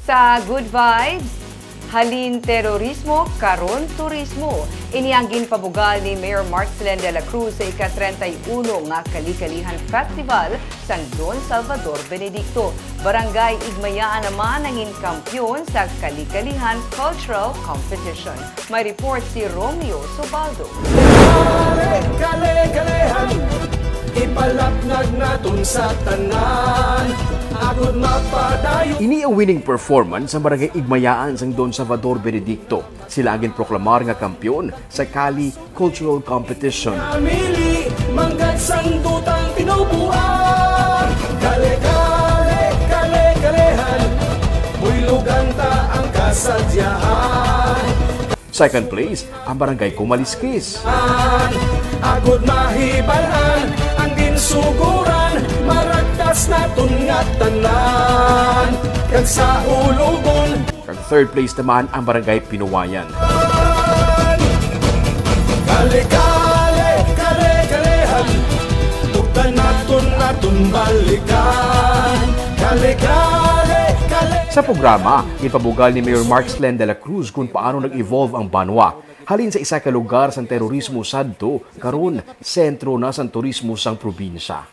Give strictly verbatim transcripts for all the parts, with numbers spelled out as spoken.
Sa Good Vibes, halin terorismo, karon turismo. Ini ang ginpabugal ni Mayor Mark Slen de la Cruz sa ika-treinta y uno nga Kalikalihan Festival sang Don Salvador Benedicto. Barangay Igmayaan naman ang ginkampiyon sa Kalikalihan Cultural Competition. May report si Romeo Sobaldo. Kale-kalehan, ipalapnag naton sa tanan. Agod mapadayon. Ini ang winning performance sa Barangay Igmayaan sang Don Salvador Benedicto. Sila ang ginproklamar nga kampiyon sa Kali Cultural Competition. Namili, manggad sang dutang pinubuan. Kale-kale, kale-kalehan, buylugan ta ang kasadyahan. Second place, ang Barangay Kumaliskis. Agod mahibal-an ang ginsuguran, maragtas naton nga tanan. Kag sa ulugon, Kag third place naman ang Barangay Pinuwayan. Kale-kale, kale-kalehan, tugtan naton, naton balikan. Kale-kale, kale Sa programa, gipabugal ni Mayor Mark Slen de la Cruz kung paano nag-evolve ang Banwa halin sa isa ka lugar sang terorismo sadto karon sentro na sang turismo sang probinsya.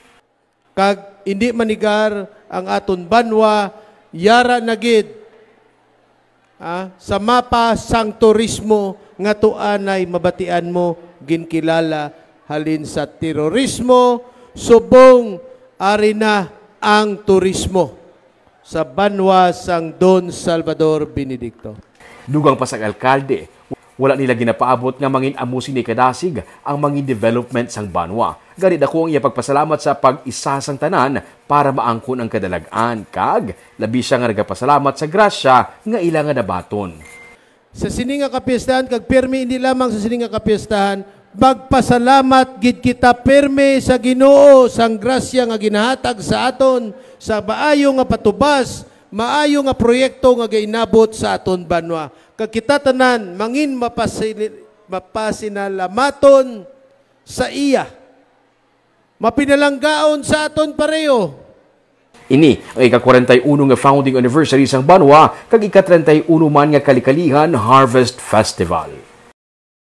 Kag indi manigar ang aton banwa, yara na gid, ah, sa mapa sang turismo nga tuanay mabatian mo ginkilala halin sa terorismo, subong ari na ang turismo sa banwa sang Don Salvador Benedicto. Dugang pa sang alkalde, wala nila ginapaabot nga mangin amo sini kadasig ang mangin development sang banwa. Gani dako ang iya pagpasalamat sa pag-isa sang tanan para maangkon ang kadalag-an, kag labi sia nga nagapasalamat sa grasya nga ila nga nabaton. Sa sini nga kapiestahan, kag pirmi hindi lamang sa sini nga kapiestahan, magpasalamat gid kita pirmi sa Ginoo sang grasya nga ginahatag sa aton sa maayo nga patubas, maayo nga proyekto nga gainabot sa aton banwa. Kag kita tanan mangin mapasili- mapasinalamaton sa iya. Mapinalanggaon sa aton pareho. Ini ang ika-kwarenta y uno nga founding anniversary sang banwa kag ika-treinta y uno man nga Kalikalihan Harvest Festival.